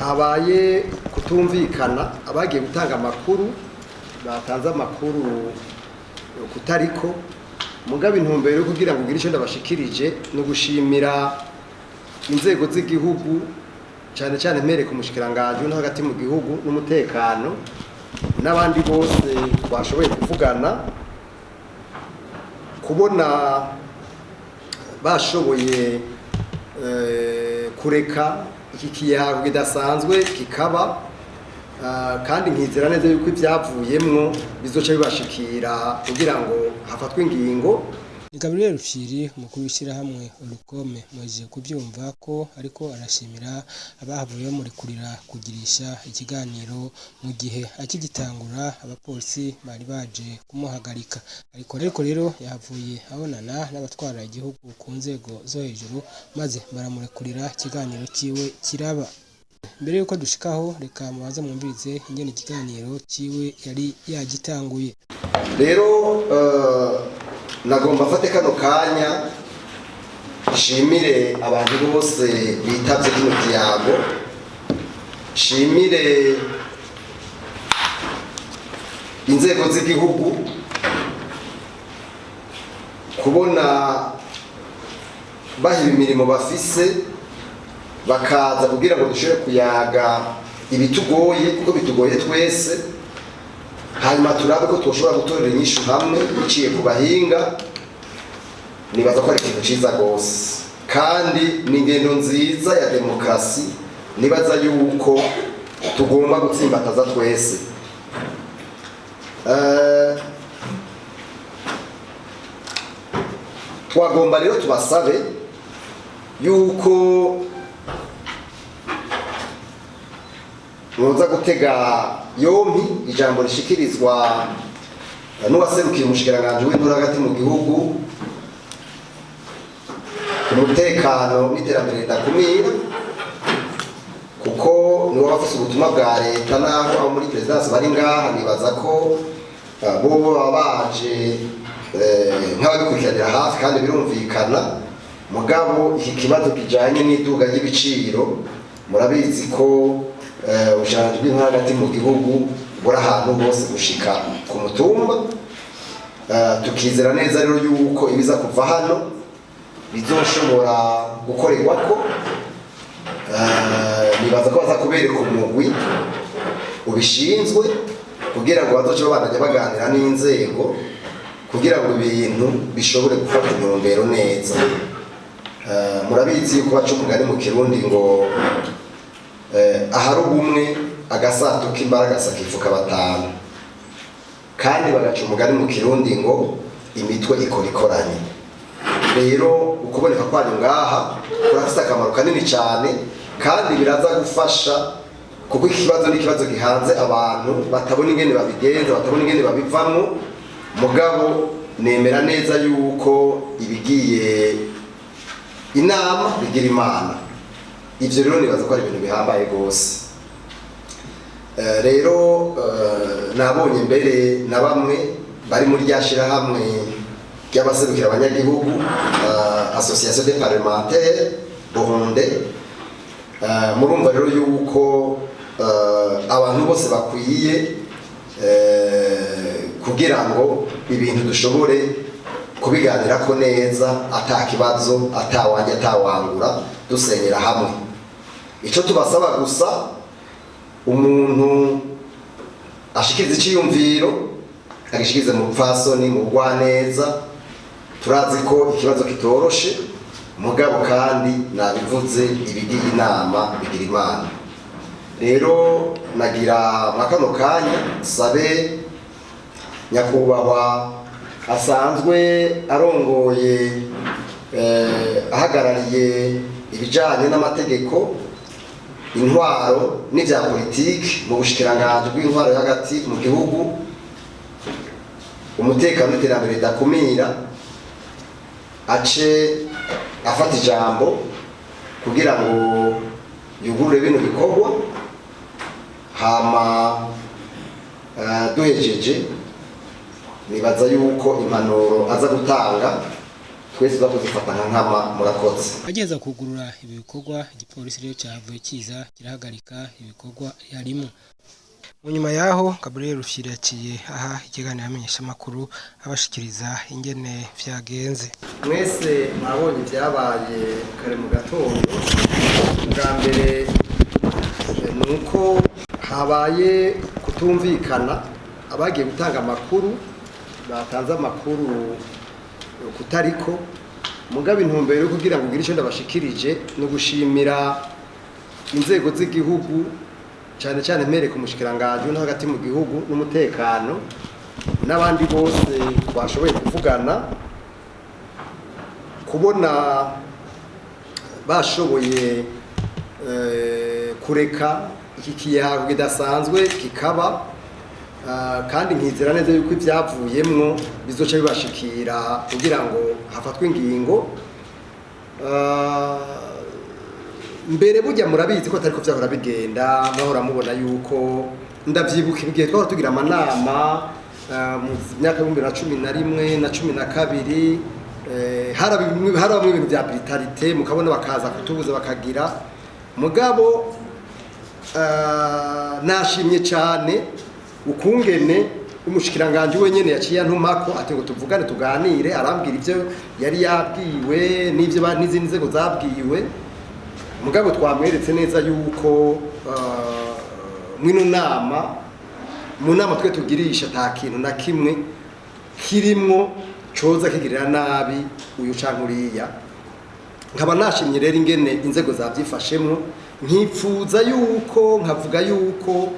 Habaye kutumvikana, abagiye gutanga amakuru batanze amakuru kutariko. Mugabo intumbero yo kugira ngo ugire icyo ndabashikirije no gushimira inzego z'igihugu, cyane cyane mpereka umushikiranganji no hagati mu gihugu n'umutekano n'abandi bose twashoboye kuvugana, kubona bashoboye kureka iki kiyago kidasanzwe kikaba, kandi nkizera neza yuko ibyavuyemwo bizoca bibashikira kugira ngo hafatwe ingingo. Ni Gabriel Rufyiri, umukuru w'ishyirahamwe Olucome. Muhejeje kubyumva ko ariko arashimira abahavuye bamurekurira kugirisha ikiganiro, mu gihe akigitangura abapolisi bari baje kumuhagarika. Ariko rero yahavuye abonana n'abatwara igihugu ku nzego zo hejuru, maze baramurekurira, ikiganiro ciwe kiraba. Mbere yuko dushikaho, reka mubanze mwumvirize ingene ikiganiro ciwe yari yagitanguye. Rero nagomba mfate kano kanya nshimire abantu bose bitavye kino kiyago, nshimire inzego z'igihugu kubona bahiba imirimo bafise bakaza kugira ngo dushobore kuyaga ibitugoye, kuko bitugoye twese, hanyuma turabe ko twoshobora gutorera inyishu hamwe biciye ku bahinga. Nibaza ko ari ikintu ciza gose kandi ni ingendo nziza ya demokarasi, nibaza yuko tugomba gutsimbataza twese. Twagomba rero tubasabe yuko mwoza gutega yompi ijambo rishikirizwa n'uwaserukiye umushikiranganji w'intore hagati mu gihugu, umutekano n'iterambere ridakumira, kuko niwe bafise ubutumwa bwa leta. Naho abo muri perezidansi bari ngaha, nibaza ko bo baba baje nk'ababikurikiranira hafi, kandi birumvikana. Mugabo iki kibazo kijanye n'iduga ry'ibiciro, murabizi ko ubushikiranganji bw'intore hagati mu gihugu buri ahantu hose gushika ku mutumba. Tukizera neza rero yuko ibiza kuva hano bizoshobora gukorerwako. Nibaza ko baza kubereka umugwi ubishinzwe kugira ngo bazoce babandanya baganira n'inzego kugira ngo ibintu bishobore gufata intumbero neza. Murabizi yuko baca umugani mu Kirundi ngo ahari ubumwe agasato k'imbaraga kifuka batanu, kandi bagaca umugani mu Kirundi ngo imitwe ikora ikoranye. Rero ukuboneka kwanyu ngaha kurafise akamaro kanini cyane, kandi biraza gufasha, kuko iki kibazo ni ikibazo gihanze abantu batabona ingene babigenza, batabona ingene babivamwo. Mugabo nemera neza yuko ibigiye inama bigira Imana. Ivyo rero nibaza ko ari ibintu bihambaye gose. Rero nabonye mbere na bamwe bari muri rya shirahamwe ry'abaserukira abanyagihugu, Association des parlementaires burundais. Murumva rero yuko abantu bose bakwiye kugira ngo ibintu dushobore kubiganirako neza, ata kibazo, atawanje atawangura, dusenyera hamwe. Ico tubasaba gusa, umuntu ashikiriza iciyumviro agishikirize mu bupfasoni, mu bugwaneza. Turazi ko ikibazo kitoroshe, mugabo kandi nabivuze, ibigiye inama bigira Imana. Rero nagira mwa kano kanya sabe nyakubahwa asanzwe arongoye, ahagarariye ibijanye n'amategeko, intwaro n'ivya politiki mu bushikiranganji bw'intwaro yo hagati mu gihugu, umutekano n'iterambere ridakumira, ace afata ijambo kugira ngo yugurure bino bikorwa. Hama duhejeje, nibaza yuko impanuro aza gutanga Twese tuza kuzifata nka nkama. Murakoze. Ageza kugurura ibi bikorwa, igipolisi rero cyavuye kiza kirahagarika ibikorwa yarimo. Mu nyuma yaho, Gabriel Rufyiri yaciye aha ikiganiro amenyeshamakuru, abashikiriza ingene vyagenze. Mwese mwabonye ibyabaye kare mu gatondo. Bwa mbere ni uko habaye kutumvikana. Abagiye gutanga amakuru batanze amakuru kutariko. Mugabo intumbero yo kugira ngo ugire icyo ndabashikirije ni ugushimira inzego z'igihugu, cyane cyane mpereka umushikiranganji no hagati mu gihugu n'umutekano n'abandi bose twashoboye kuvugana, kubona bashoboye kureka iki kiyago kidasanzwe kikaba. Kandi nkizera neza yuko ibyavuyemwo bizoca bibashikira kugira ngo hafatwe ingingo. Mbere burya murabizi ko atariko vyahora bigenda. Mwahora mubona yuko, ndavyibuka igihe twahora tugira amanama mu myaka 2011 na 12, harabamwe ibintu vya brutalité, mukabona bakaza kutubuza bakagira. Mugabo nashimye cyane ukungene umushikiranganje wenyene yaciye antumako ati ngo tuvugane, tuganire. Arambwira ivyo yari yabwiwe n'ivyo n'izindi nzego zabwiwe. Mugabo twamweretse neza yuko mwino nama, mu nama twe tugirisha, ata kintu na kimwe kirimwo coza kigirira nabi uyu canke uriya. Nkaba nashimye rero ingene inzego zavyifashemwo, nkipfuza yuko, nkavuga yuko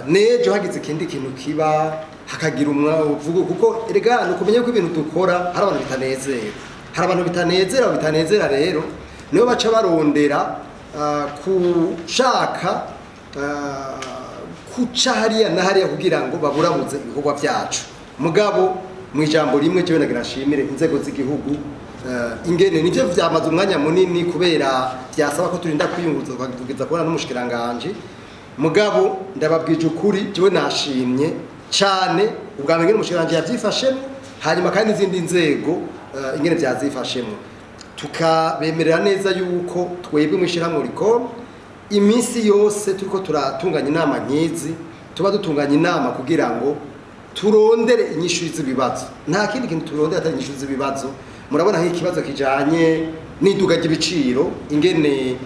nejo hagize ikindi kintu kiba, hakagira umwavugo, kuko erega nukumenya ko ibintu dukora hari abantu bitanezera, hari abantu bitanezera. Bitanezera rero nibo baca barondera kushaka kuca hariya na hariya kugira ngo baburabuze ibikorwa byacu. Mugabo mu ijambo rimwe, cyo nagira nshimire inzego z'igihugu ingene nivyo vyamaze umwanya munini, kubera byasaba ko turinda kwiyunguruza tukageza kubona n'umushikiranganje. Mugabo ndababwije ukuri, jewe nashimye cyane ubwa mbere ingene umushikiranganje yavyifashemwo, hanyuma kandi n'izindi nzego ingene vyazifashemwo, tukabemerera neza yuko twebwe mw'ishirahamwe Olucome, iminsi yose turiko turatunganya inama nk'izi, tuba dutunganya inama kugira ngo turondere inyishu z'ibibazo. Nta kindi kintu turondera atari inyishu z'ibibazo. Murabona nk'ikibazo kijanye n'iduga ry'ibiciro, ingene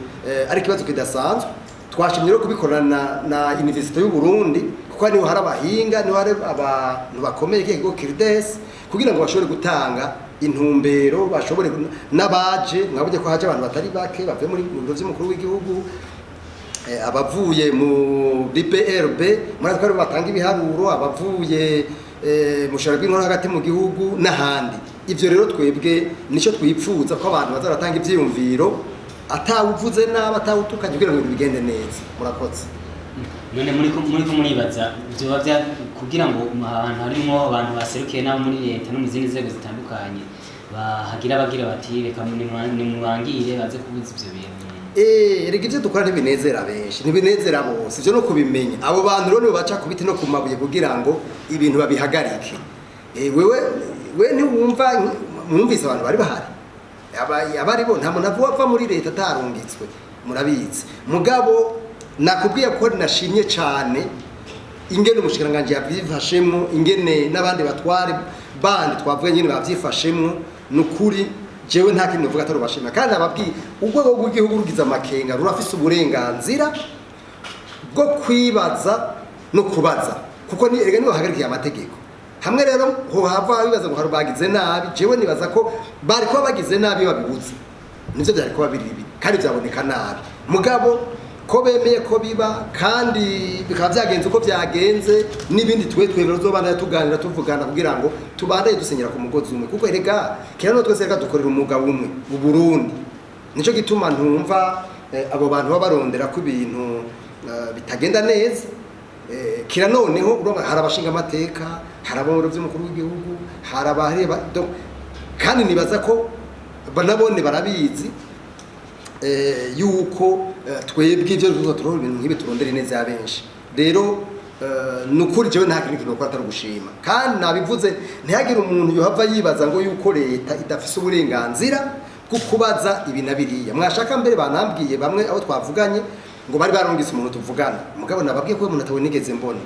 ari ikibazo kidasanzwe. Twashimye rero kubikorana na Université y'u Burundi, kuko niho hari abahinga, niho hari abantu bakomeye, kigo CRIDES, kugira ngo bashobore gutanga intumbero, bashobore n'abaje. Mwabonye ko haje abantu batari bake bavuye muri mu biro vy'umukuru w'igihugu, abavuye mu BPRB, muri ko batanga ibiharuro, abavuye mu shara bw'intore hagati mu gihugu n'ahandi. Ivyo rero twebwe nico twipfuza, ko abantu bazaratanga ivyiyumviro atawuvuze nabi, atawutukanye, kugira ngo ibintu bigende neza. Murakoze. None muri ko muribaza vyoba vya kugira ngo ahantu harimwo abantu baserukiye n'abo muri leta no mu zindi nzego zitandukanye bahagira bagira bati reka nimubangire baze kubuza ivyo bintu? Erega ivyo dukora ntibinezera benshi, ntibinezera bose, ivyo no kubimenya. Abo bantu rero nibo baca ku biti no ku mabuye kugira ngo ibintu babihagarike. Wewe we ntiwumva, mwumvise abantu bari bahari, abari bo, nta muntu ava muri leta atarungitswe, murabizi. Mugabo nakubwiye ko nashimye cane ingene umushikiranganji yavyifashemwo, ingene n'abandi batware bandi twavuga nyene bavyifashemwo. Nukuri jewe nta kintu novuga atari ubashima. Kandi ababwiye, urwego rw'igihugu rugize amakenga rurafise uburenganzira bwo kwibaza no kubaza, kuko ni erega nibo bahagarikiye amategeko. Hamwe rero hohava bibaza ngo hari bagize nabi, jewe nibaza ko bari kuba bagize nabi babibuze, nivyo byari kuba biri bibi kandi byaboneka nabi. Mugabo ko bemeye ko biba kandi bikaba byagenze uko byagenze, n'ibindi twe twemera tuzobandanya tuganira, tuvugana, kugira ngo tubandanye dusenyera ku mugozi umwe, kuko erega kera no twese reka dukorera umugabo umwe mu Burundi. Nico gituma ntumva abo bantu baba barondera ko ibintu bitagenda neza. Kira noneho urumva hari abashinga amateka, hari abo mu biro vy'umukuru w'igihugu, hari abareba kandi nibaza ko nabone barabizi yuko twebwe ivyo tuzo turora ibintu nk'ibi turondera ineza ya benshi. Rero Ni ukuri jewe nta kintu kintu atari ugushima, kandi nabivuze, ntihagire umuntu yohava yibaza ngo yuko leta idafise uburenganzira bwo kubaza ibi na biriya. Mwashaka mbere banambwiye bamwe aho twavuganye ngo bari barungitse umuntu tuvugana, mugabo nababwiye ko uwo muntu atawe nigeze mbona.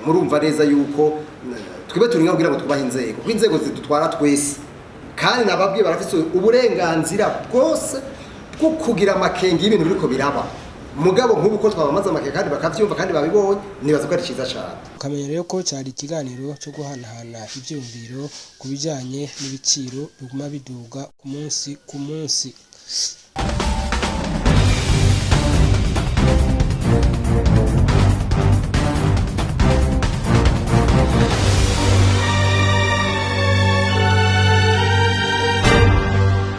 Murumva neza yuko twebwe turi ngaho kugira ngo twubahe inzego, kuko inzego zidutwara twese. Kandi nababwiye, barafise uburenganzira bwose bwo kugira amakenga y'ibintu biriko biraba. Mugabo nk'ubu ko twabamaze amakenga kandi bakavyumva kandi babibonye, nibaza ko ari ciza cane. Ukamenya rero ko cari ikiganiro cyo guhanahana ivyumviro ku bijanye n'ibiciro biguma biduga ku munsi ku munsi.